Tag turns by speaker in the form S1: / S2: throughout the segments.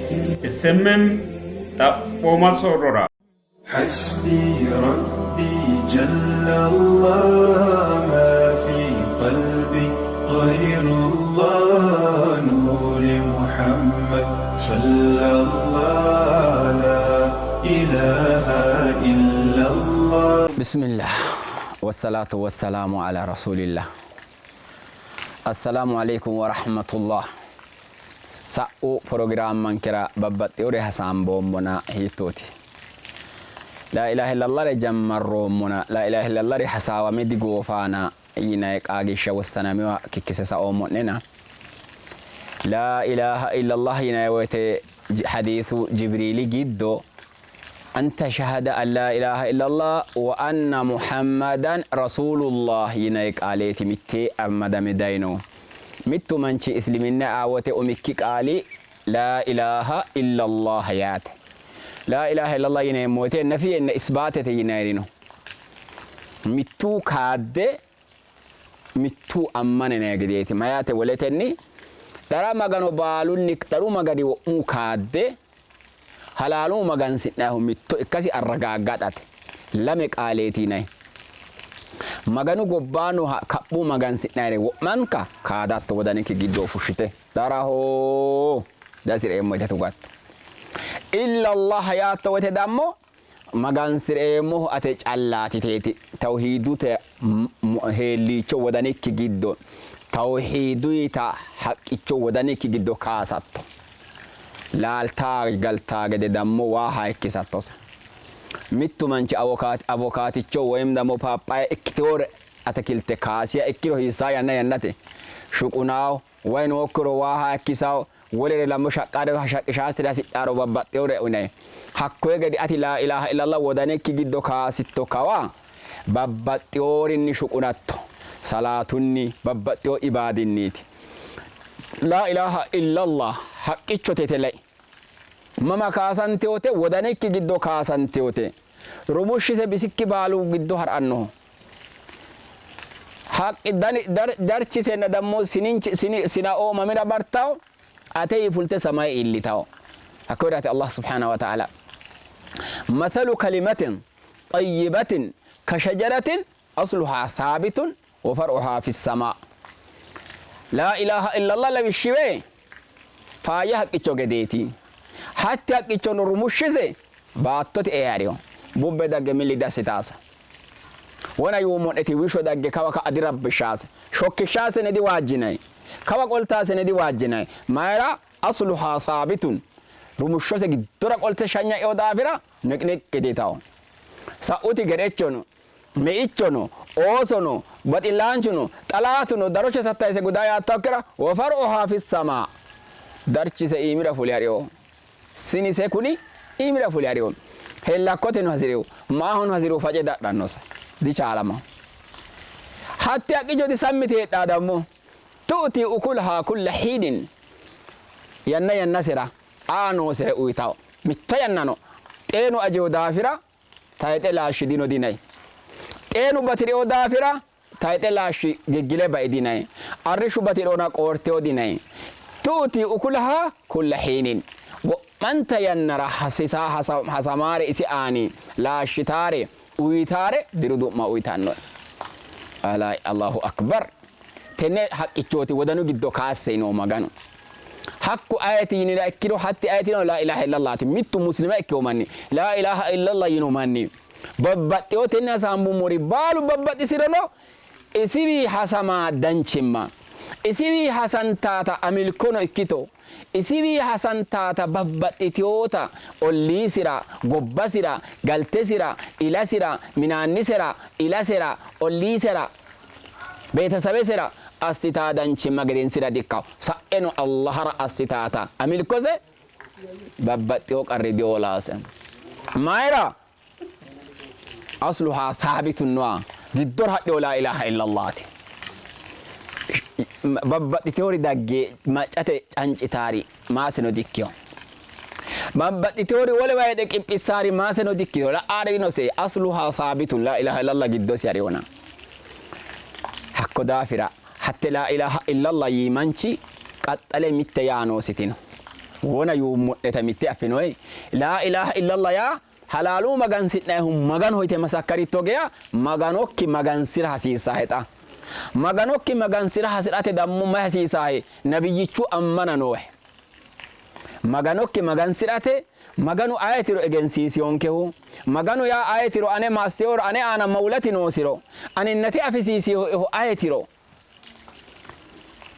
S1: SMM xaphooma soorrora.
S2: حسبي ربي جل الله ما في قلبي غير الله نور محمد صلى الله لا إله إلا الله.
S3: بسم الله والصلاة والسلام على رسول الله. Assalaamu alaikum warahmatullah. Sa'u pirogiraammankera babbaxxewore hasaamboommona hiittooti? Laa ilaaha illallare jammarroommona, laa ilaaha illallare hasaawame digoofaana yinayi qaagiishsha wossanamiwa kikkise saoommo'nena. Laa ilaaha illallah yinayi woyte hadiisu Jibriili giddo an tashhada an laa ilaaha illallah wa anna Muhammadan rasuulullah yinayi qaaleeti mittee amadame dayino. Mittu manchi isliminna aa wote umikki qaali laa ilaaha illallah yaate. Laa ilaaha illallah yineemmo wote nafiyenna isbaatete yinayiri no. Mittu kaadde mittu ammane yinayi gedeeti. Mayaate woletenni dhara magano baalunni dharu magani wo'mu kaadde halaalu magansi'nayihu mitto ikkasi arragaaggadhate. Lame qaaleeti yinayi. Maganu gobbaano kaphu magansi'nayire wo'manka kaadatto wodanikki giddo fushshite dharaho dihasi'reemmo yite tugatto. Illallah yaatto wote dammo magansi'reemmohu ate callaati teeti. Tawhiidute heelliicho wodanikki giddo tawhiiduyita haqqicho wodanikki giddo kaasatto. Laaltaa galtaa gede dammo waa hayikkisattose. Mittu manchi avokaaticho woyim dammo paappaaya ikkiteyoore atakilte kaasiya ikkiro hiissaa yanna yannate shuqunaawo, way nookkiro waa hayikkisawo, wolere lammo shaqqadore hashaqqishaasire hasidhaaro babbaxxeyore uyinayi. Hakkoye gede ati laa ilaaha illallah wodanikki giddo kaasitto kawa babbaxxeyorinni shuqunatto. Salaatunni babbaxxeyo ibaadinniiti. Laa ilaaha illallah haqqichote yite lai. Mama kaasanteyote? Wodanikki giddo kaasanteyote. Rumushshise bisikki baalu giddo ha'rannoho. Haqqi darchisenna dammo sinaoo mamira bartawo? Ateyi fulte samaye iillitawo. Hakkoyiraati Allah subhaanahu wa ta'ala mathalu kalimatin xayyibatin ka shajaratin asluhaa thaabitun wa far'uhaa fis samaa. Laa ilaaha illallah lawishshiwe faayya haqqicho gedeeti. Hatti haqqichono rumushshise baattote earino. Bubbe dagge milli diassitaasa. Wona yuummo'neti wisho dagge kawa ka'a dirabbishshaase. Shokkishshaasene diwaajjinanni. Kawa qoltaasene diwaajjinanni. Mayira? Asluhaa thaabitun. Rumushshose giddora qolte shanya eo daafira niqniqqi ditawo. Sa'uti ge'rechono, meichono, oosono, baxillaanchuno, xalaatuno daroche tattayise guda yaattokkira wa far'uhaa fis samaa. Darchise iimira fule ha'rino. Sinise kuni iimira fule ha'rino. Hellakkoteno hasi'rino, maahono hasi'rino face dadhannose. Dichaalama. Hatti haqqicho disammite heedhaa dammo. Tu'ti ukulahaa kulla hiinin. Yanna yannasera aa noosere uyitawo. Mitto yannano xeenu ajino daafira tayixe laashshi dino dinayi. Xeenu bati'rino daafira tayixe laashshi giggile bai dinayi. Arrishshu bati'rona qoorteo dinayi. Tu'ti ukulaha kulla hiinin. Wo'manta yannara hasisa hasamaare isi aani laashshitaare uyitaare diru du'ma uyitanno. Allahu akbar. Tenne haqqichooti wodanu giddo kaasse yino Maganu. Hakku ayeti yinira ikkiro hatti ayetino laa ilaaha illallaati. Mittu muslima ikkino manni laa ilaaha illallah yino manni babbaxxewo tenne hasaambummori baalu babbaxxisirono isiwii hasama danchimma, isiwii hasantaata amilkono ikkito, isiwii hasantaata babbaxxitewota olliisira, gobbasira, galtesira, ilasira, minaannisera, ilasera, olliisera, beetesabesera assitaa danchimma gedensira dikkawo. Sa'eno Allahara assitaata amilkose babbaxxewo qarri dioolaase. Mayira? Asluhaa thaabitun noa giddora hadhewo laa ilaaha illallaati. Babbaxxitewori dagge maccate cancitaari maaseno dikkino. Babbaxxitewori wolewa heedhe qiphissaari maaseno dikkino. La'aare dinose. Asluhaa thaabitun laa ilaaha illallah giddosi hariwona. Hakko daafira hatte laa ilaaha illallah yii manchi qaxxale mitte yaa noositino. Wona yuummo'neta mitte affinoyi? Laa ilaaha illallah yaa halaalu magansi'nayihu Maganoho yite masakkaritto geya Maganokki magansi'ra hasiissahe xa. Maganokki magansi'ra hasi'rate dammo mayi hasiisaahe? Nabiyyichu ammana noohe. Maganokki magansi'rate Maganu ayetiro egensiisiyonkehu, Maganu yaa ayetiro ane ma asseworo ane aana ma wulati noosiro aninnate afisiisiyoehu ayetiro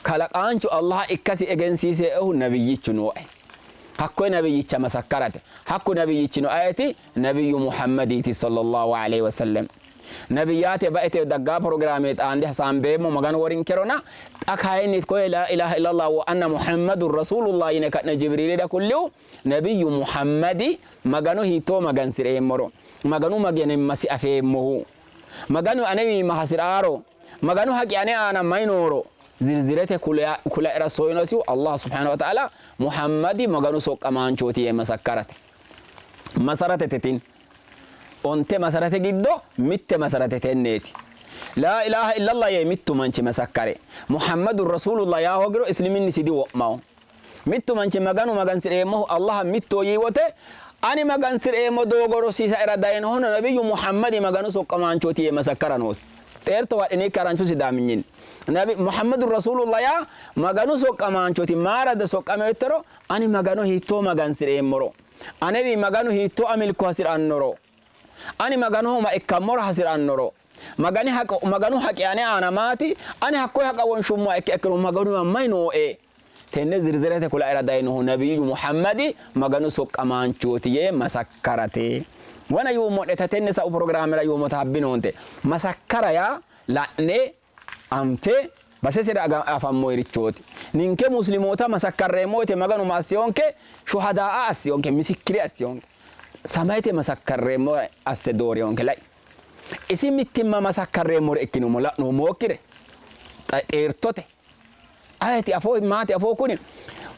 S3: kalaqaanchu Allah ikkasi egensiiseehu nabiyyichu nooe. Hakkoye nabiyyicha masakkarate. Hakku nabiyyichino ayeti? Nabiyyu Muhammadiiti sallallahu alaihi wasallam. Nabiyyaate baete daggaa pirogiraame xaande hasaambeemmo Maganu worinkerona xa kayinni koye laa ilaaha illallah wa anna Muhammadur rasuulullah yine ka'ne Jibriilira kullihu Nabiyyu Muhammadi Magano hiittoo magansi'reemmoro, Maganu maganimmasi afeemmohu, Maganu anewiinni ma hasi'raaro, Maganu haqi ane aana mayi nooro zirzirete kulaera soyinosihu Allah subhanahu wa ta'ala Muhammadi Maganu soqqamaanchooti yee masakkarate. Masaratete tini. Onte masarate giddo mitte masarate tenneeti. Laa ilaaha illallah yee mittu manchi masakkare Muhammadur Rasuulullah yaa hoogiro isliminnisi diwo'mawo. Mittu manchi Maganu magansi'reemmohu Allaha mitto yii wote, ani magansi'reemmo doogo rosiisaera dayinohuno Nabiyyu Muhammadi Maganu soqqamaanchooti yee masakkara noosi. Xeertowa adhinikki haranchu Sidaaminyinni. Nabi Muhammadur Rasuulullah yaa Maganu soqqamaanchooti. Maara soqqame yottoro ani Magano hiittoo magansi'reemmoro, anewi Maganu hiittoo amilko hasi'rannoro, ani Maganoho ma ikkammora hasi'rannoro, Magani haqo, Maganu haqi ane aana maati, ani hakkoye haqa wonshummoha ikkiha ikkiro Maganuwa mayi nooe? Tenne zirzirete kulaera dayinohu Nabiyyu Muhammadi Maganu soqqamaanchooti yee masakkarate. Wona yuummo'neta tenne sa'u pirogiraamera yuummota habbinoonte. Masakkara yaa la'ne, anfe, basesera afammoyirichooti. Ninke Muslimoota masakkarreemmo woyte Maganu ma assiyonke? Shuhadaa'a assiyonke, misikkire assiyonke. Samayete masakkarreemmore asse dooriyonke. Lai. Isi mittimma masakkarreemmore ikkinummo la'noommokkire xeertote. Ayeti afoo maati afoo kuni?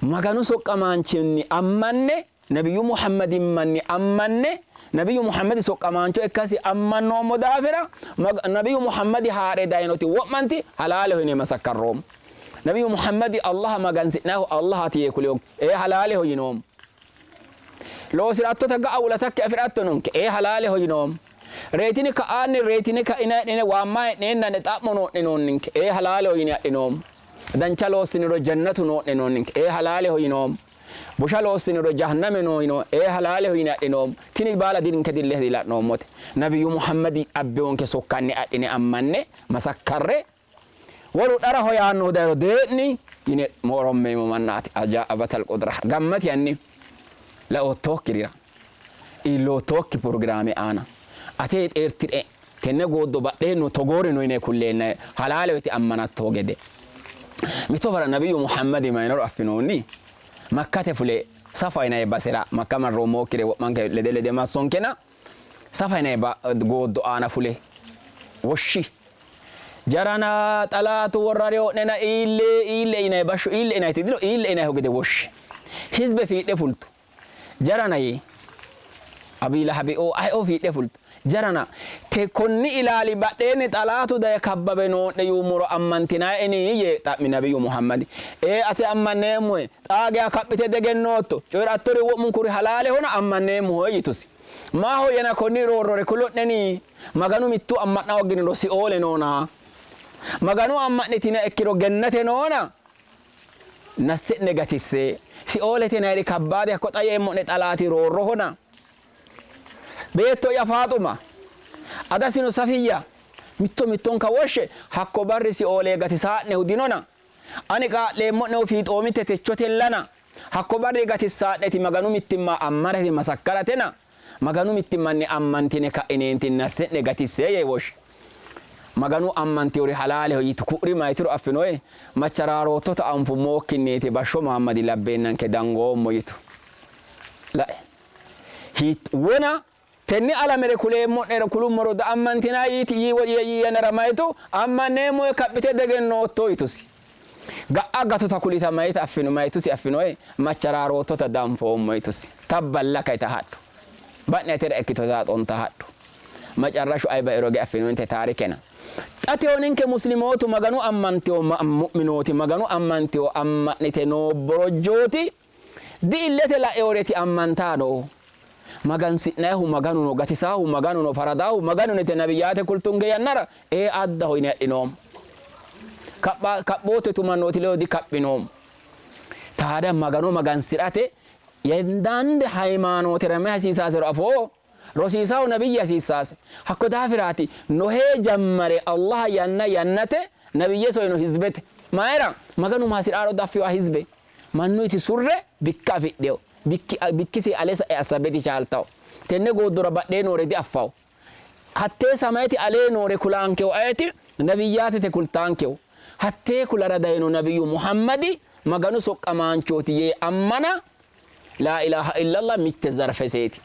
S3: Maganu soqqamaanchinni ammanne Nabiyyu Muhammadimmanni ammanne Nabiyyu Muhammadi soqqamaancho ikkasi ammannoommo daafira Nabiyyu Muhammadi haa're dayinoti wo'manti halaaleho yine masakkarroommo. Nabiyyu Muhammadi Allaha magansi'nayihu Allahaati yee kulino. Ee halaaleho yinoommo. Loosi'rattota ga'a wulatakki afi'ratto nonke. Ee halaaleho yinoommo. Reyitini ka'aanni reyitine ka'ine heedhine waamma hee'neennanne xa'mo noo'ne noonninke. Ee halaaleho yine adhinoommo. Dancha loossiniro jannatu noo'ne noonninke. Ee halaaleho yinoommo. Busha loossiniro jahanname noo yino. Ee halaaleho yine adhinoommo. Tini baala dirinke dille dila'noommote. Nabiyyu Muhammadi abbewonke sokkanni adhine ammanne masakkarre wolu dharaho yaannohu dayiro dee'ni yine morommeemmo mannaati. Ajaa'ibatal qudra gammati yanni laoottookkirira iilloottokki pirogiraame aana ate xeertidhe tenne gooddo badheenno togoori no yine kulleenna halaaleho yite ammanatto gede. Mitto barra Nabiyyu Muhammadi mayinoro affinoonni? Makkate fule Safa yinanni basera Makka marroommokkire wo'manke lede lede massonkena Safa yinanni gooddo aana fule woshshi. Jarana xalaatu worrario'nena iille iille yinanni bashsho iille yinanniti dino iille yinannihu gede woshshi. Hizbe fiidhe fultu. Jarana yii. Abii Lahabioo ayeoo fiidhe fultu. Jarana, te konni ilaali badheenni xalaatu daye kabbabe noo'ne yuummoro ammantinaeni? yee xa'mi Nabiyyu Muhammadi. Ee ate ammanneemmohe, xaa geya kaphite diegennootto, coyi'rattori wo'munkuri halaalehona ammanneemmohe yitusi. Maahoyyena konni roorrore kulo'neni? Maganu mittu amma'na hoogginiro sioole noona. Maganu amma'nitiniha ikkiro gennete noona. Nasse'ne gatisse. Sioolete yinanniri kabbaade hakko xa yeemmo'ne xalaati roorrohona. Beetto'ya Faaxuma, adasino Safiyya, mitto mittonka woshshe, hakko barri sioole gatisaa'nehu dinona. Ani kaa'leemmo'nehu fiixoomitte techotellana. Hakko barri gatissaa'neti Maganu mittimma ammanate masakkaratena. Maganu mittimmanni ammantine ka'ineentinni nasse'ne gatisse yee woshshi. Maganu ammantiyori halaaleho yitu ku'ri mayitiro affinoye? Macharaaroottota anfummookkinniiti bashsho Muhammadi labbeennanke dangoommo yitu. Lai. Hiit wona tenne alamere kuleemmo'nero kulummoro diammantinanni yiti yii yannara mayitu? Ammanneemmohe kaphite diegennootto yitusi. Ga'a gatota kulita mayita affino mayitusi affinoe? Macharaaroottota danfoommo yitusi. Tabballaka yita hadhu. Ba'ne atera ikkitota xonta hadhu. Macarrashu ayi bairo diaffinoonte taarikena. Xa tewo ninke muslimootu Maganu ammantewo mu'minooti Maganu ammantewo amma'nite noo borojjooti. Di illete la'eoreti ammantaano. Magansi'nayihu Maganu no, gatisaahu Maganu no, faradaahu Maganu no yite nabiyyaate kultunke yannara ee addaho yine adhinoommo. Kapha kaphoote tumannooti ledo dikaphinoommo. Taada Magano magansi'rate yendaande hayimaanootera mayi hasiisaasero afoo? Rosiisaahu nabiyye hasiissaase. Hakko daafiraati Nohee jammare Allah yanna yannate nabiyye soyino hizbete. Mayira? Maganu ma hasi'raaro daffinoha hizbe. Mannuyti surre bikka afidhino. Bikki bikkisi ale sa'e assabe dichaaltawo. Tenne gooddora badhee noore diaffawo. Hattee samayeti alee noore kulaankehu ayeti? Nabiyyaatete kultaankehu. Hattee kulara dayino nabiyyu Muhammadi Maganu soqqamaanchooti yee ammana Laa ilaaha illallah mitte zarfeseeti.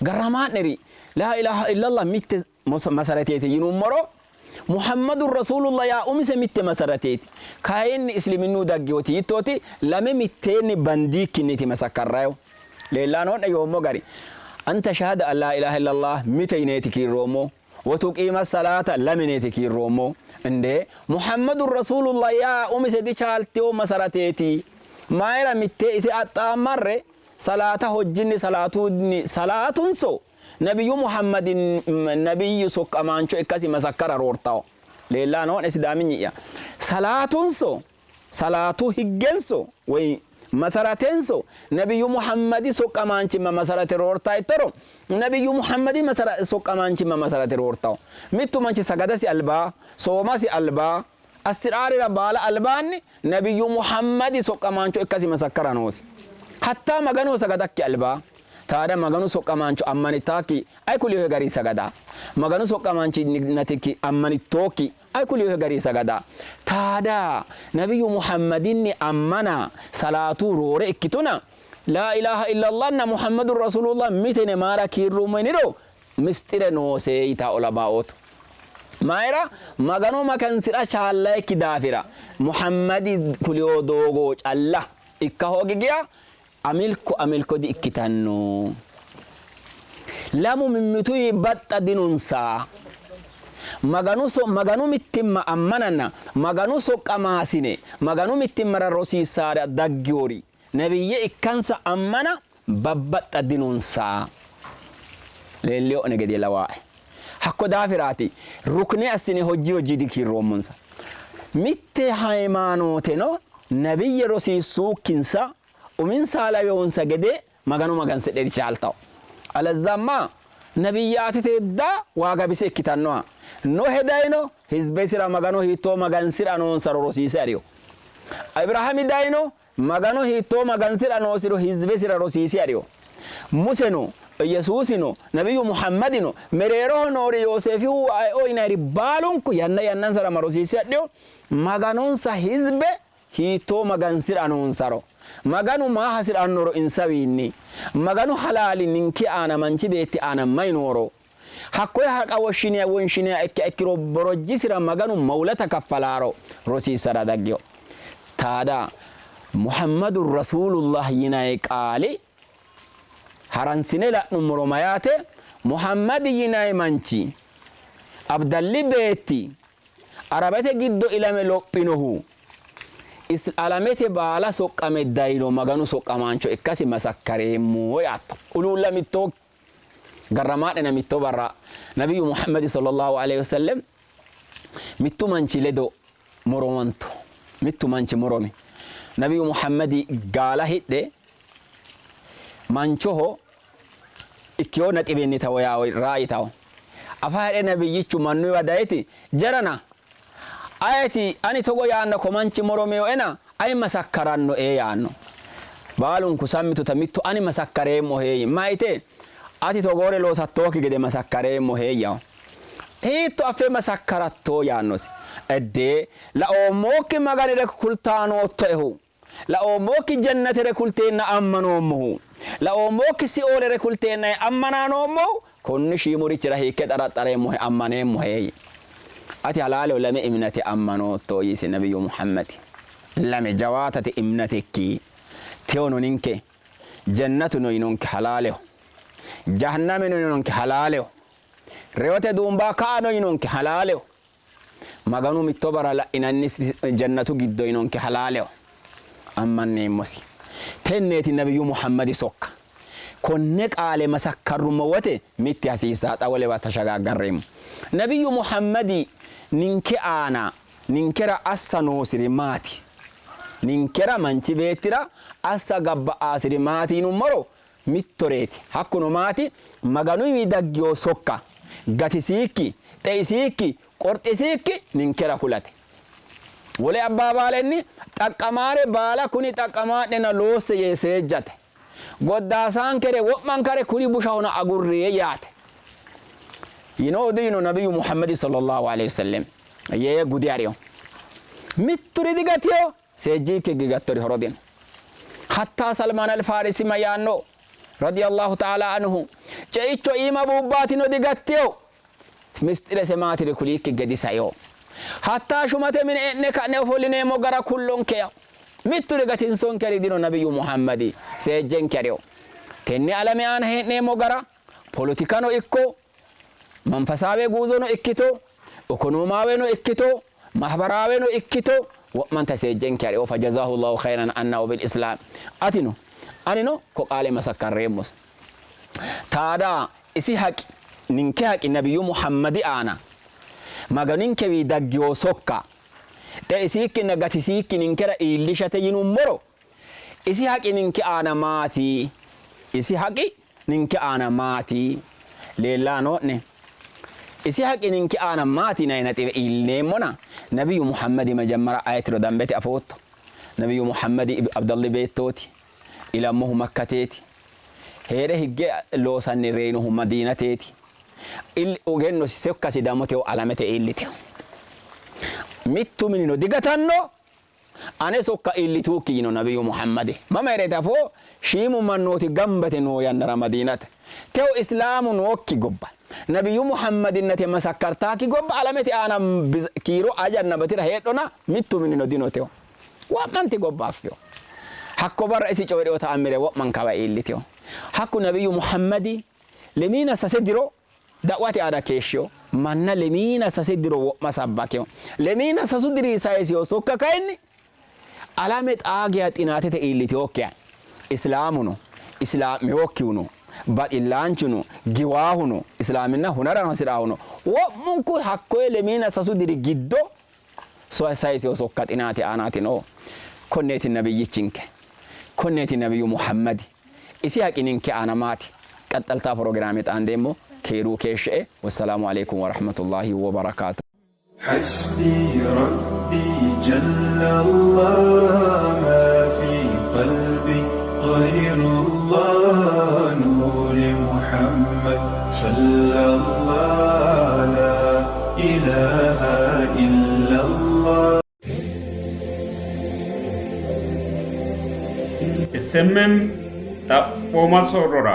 S3: Garramaa'neri laa ilaaha illallah mitte masarateeti yinummoro Muhammadun Rasuulullah yaa umise mitte masarateeti. Kayinni isliminnu daggewoti yittooti lame mitteenni bandiikkinniiti masakkarrayo. Leellaa noo'ne yoommo gari. Anta shahada an laa ilaaha illallah mite yineeti kiirroommo. Wa tuqiima salaata lame yineeti kiirroommo. Inde Muhammadun Rasuulullah yaa umise dichaaltino masarateeti. Mayira mitte ise axxaammarre salaata hojjinni salaatunni salaatunso Nabiyyu Muhammadin nabiyyu soqqamaancho ikkasi masakkara roortawo. Leellaa noo'ne Sidaaminyi'ya. Salaatunso salaatu higgenso woy masaratenso Nabiyyu Muhammadi soqqamaanchimma masarate roorta ittoro Nabiyyu Muhammadi masara soqqamaanchimma masarate roortawo. Mittu manchi sagadasi albaa, soomasi albaa, assi'raarira baala albaanni Nabiyyu Muhammadi soqqamaancho ikkasi masakkara noosi. Hattaa Maganoho sagadakki albaa, taada Maganu soqqamaancho ammanittaakki ayi kuliyohe gari sagada? Maganu soqqamaanchi natikki ammanittokki ayi kuliyohe gari sagada? Taada Nabiyyu Muhammadinni ammana salaatu roore ikkituna Laa ilaaha illallah Muhammadur Rasulullah mitene maara kiirrummo yiniro misxire noose yitaa olamaootu. Mayira Magano magansi'ra chaallayikki daafira Muhammadi kuliyo doogo calla ikka hoogi geya amilko amilko di''ikkitanno. Lamu mimmituyi baxxa dinonsa. Maganu so Maganu mittimma ammananna Maganu soqqamaasine Maganu mittimmara rosiissara daggiyori Nebiyye ikkansa ammana babbaxxa dinonsa. Leellino'ne gede lawaae. Hakko daafiraati rukne assine hojji hojji dikiirroommonsa. Mitte haymaanooteno nabiyye rosiissuukkinsa uminsa lawewonsa gede Magano magansidhe dichaaltawo. Alazzamma nabiyyaatete da waaga bise ikkitannoha Nohe dayino hizbesira Magano hiittoo magansi'ra noonsaro rosiise ariyo. Abirahaami dayino Magano hiittoo magansi'ra noosiro hizbesira rosiisi ariyo. Museno, Yesuusino, Nabiyyu Muhammadino, mereeroho noori Yooseefihu aeoo yinayiri baalunku yanna yannansara ma rosiisse adhiyo? Maganonsa hizbe hiittoo magansi'ra noonsaro, Maganu maa hasi'rannoro insawiinni, Maganu halaali ninke aana manchi beetti aana mayi nooro, hakkoye haqa woshshiniha wonshiniha ikkiha ikkiro borojjisira Maganu mawulata kaffalaaro rosiissara daggino. Taada Muhammadun Rasuulullah yinayi qaali haransine la'nummoro mayaate? Muhammadi yinayi manchi Abdalli beetti Arabete giddo ilame lophinohu alamete baala soqqame dayino Maganu soqqamaancho ikkasi masakkareemmo yaatto. Huluullamitto garramaadhena mitto barra Nabiyyu Muhammadi sallallahu alaihi wasallam mittu manchi ledo moromantu. Mittu manchi moromi. Nabiyyu Muhammadi gaala hidhe manchoho ikkiyo naxibenni tawo yaa raa tawo. Afa hee're nabiyyichu mannuyiwa dayiti jarana ayeti ani togo yaanna ko manchi moromeyoena ayi masakkarannoe yaanno. Baalunku sammituta mittu ani masakkareemmohe yii. Mayite ati togoore loosattokki gede masakkareemmohe yawo. Hiitto affe masakkaratto yaannosi. Eddee laoommokki Maganire kultaa noottoehu Laoommokki jannatere kulteenna ammanoommohu, laoommokki sioolere kulteennae ammana noommohu, konni shiimurichira hiikke xaraxxareemmohe ammaneemmohe yii. Ati halaaleho lame imnate ammanootto yiisi Nabiyyu Muhammadi. Lame jawaatate imnatekki. Tewono ninke jannatu no yinonke halaaleho. Jahanname no yinonke halaaleho. Reyote duumba ka'a no yinonke halaaleho. Maganu mitto barra la'inanni jannatu giddo yinonke halaaleho. Ammanneemmosi. Tenneeti Nabiyyu Muhammadi sokka. Konne qaale masakkarrummo wote mitte hasiissaa xa wolewa tashagaaggarreemmo. Nabiyyu Muhammadi ninke aana ninkera assa noosiri maati? Ninkera manchi beettira assa gabba'aasiri maati yinummoro mittoreeti. Hakkuno maati? Maganuyiwi daggiyo sokka gatisiikki, xeisiikki, qorxisiikki ninkera kulate. Wole abbaabaalenni xaqqamaare baala kuni xaqqamaa'nena loosse yee seejjate. Goddaasaankere wo'mankare kuri bushahona agurrie yaate. Yino diyino Nabiyyu Muhammadi sallallahu alaihi wasallam yee gudi hariyo. Mitturi digatiyo seejjiikki gigattori horo dino. Hattaa Salmaan al-Faarisi ma yaanno radiyallahu ta'ala anhu ceicho iima buubbaatino digattiyo misxirese maatiri kuliikki gedi saio. Hattaa shumate mine e'ne ka'ne ofollineemmo gara kullonkeya. Mitturi gatinsonkeri dino Nabiyyu Muhammadi seejjenkeriyo. Tenne alame aana hee'neemmo gara polotikano ikko manfasaawe guuzono ikkito ekonomaaweno ikkito mahbaraaweno ikkito wo'manta seejjenkeriyo. Fajazahullahu khayran anna wa bil islam. Atino anino ko qaale masakkarreemmos. Taada isi haqi ninke haqi Nabiyyu Muhammadi aana Maganinkewi daggiyo sokka xeisiikkinna gatisiikki ninkera iillishate yinummoro isi haqi ninke aana maati? Isi haqi ninke aana maati? Leellaa noo'ne? Isi haqi ninke aana maati yinanni naxiwe iillineemmona Nabiyyu Muhammadi majammara ayetiro dambete afootto. Nabiyyu Muhammadi Abdalli beettooti. Ilammohu Makkateeti. Hee're higge loosanni reyinohu Madiinateeti. Egennosi sokkasi damoteho alamete iilliteho. Mittu minino digatanno ane sokka iillituukki yino Nabiyyu Muhammadi. Mama hee'reeti afoo? Shiimu mannooti gamba yite noo yannara Madiinate. Teho Islaamu nookki gobba, Nabiyyu Muhammadinnate masakkartaakki gobba alamete aana kiiro ajanna batira heedhona mittu minino dino teho. Wo'manti gobba affino. Hakko barra isi coyi'rino ta'ammire wo'mankawa iillitino. Hakku Nabiyyu Muhammadi lemiina sase diro da'wate aana keeshshino. Manna lemiina sase diro wo'ma sabbakino. Lemiina sasu diri sayisino sokka kayinni alame xaa geya xinaatete iillitinokkiha Islaamuno, Islaa'minokkihuno, baxillaanchuno, giwaahuno, Islaaminna hunarano hasi'raahuno wo'munku hakkoye lemiina sasu diri giddo sayisino sokka xinaate aanaati noohu. Konneeti nabiyyichinke. Konneeti Nabiyyu Muhammadi. Isi haqi ninke aana maati? Qaxxaltaa porogiraame xaandeemmo. Keeruu keeshshe'e. Wassalaamu aleykum warahmatullaahi wabarakaatu.
S2: Hasbi Rabbi Jallallah ma fi qalbi ghayrullah Nuri Muhammad Sallallah la ilaha illallah.
S1: SMM Xaphooma soorrora.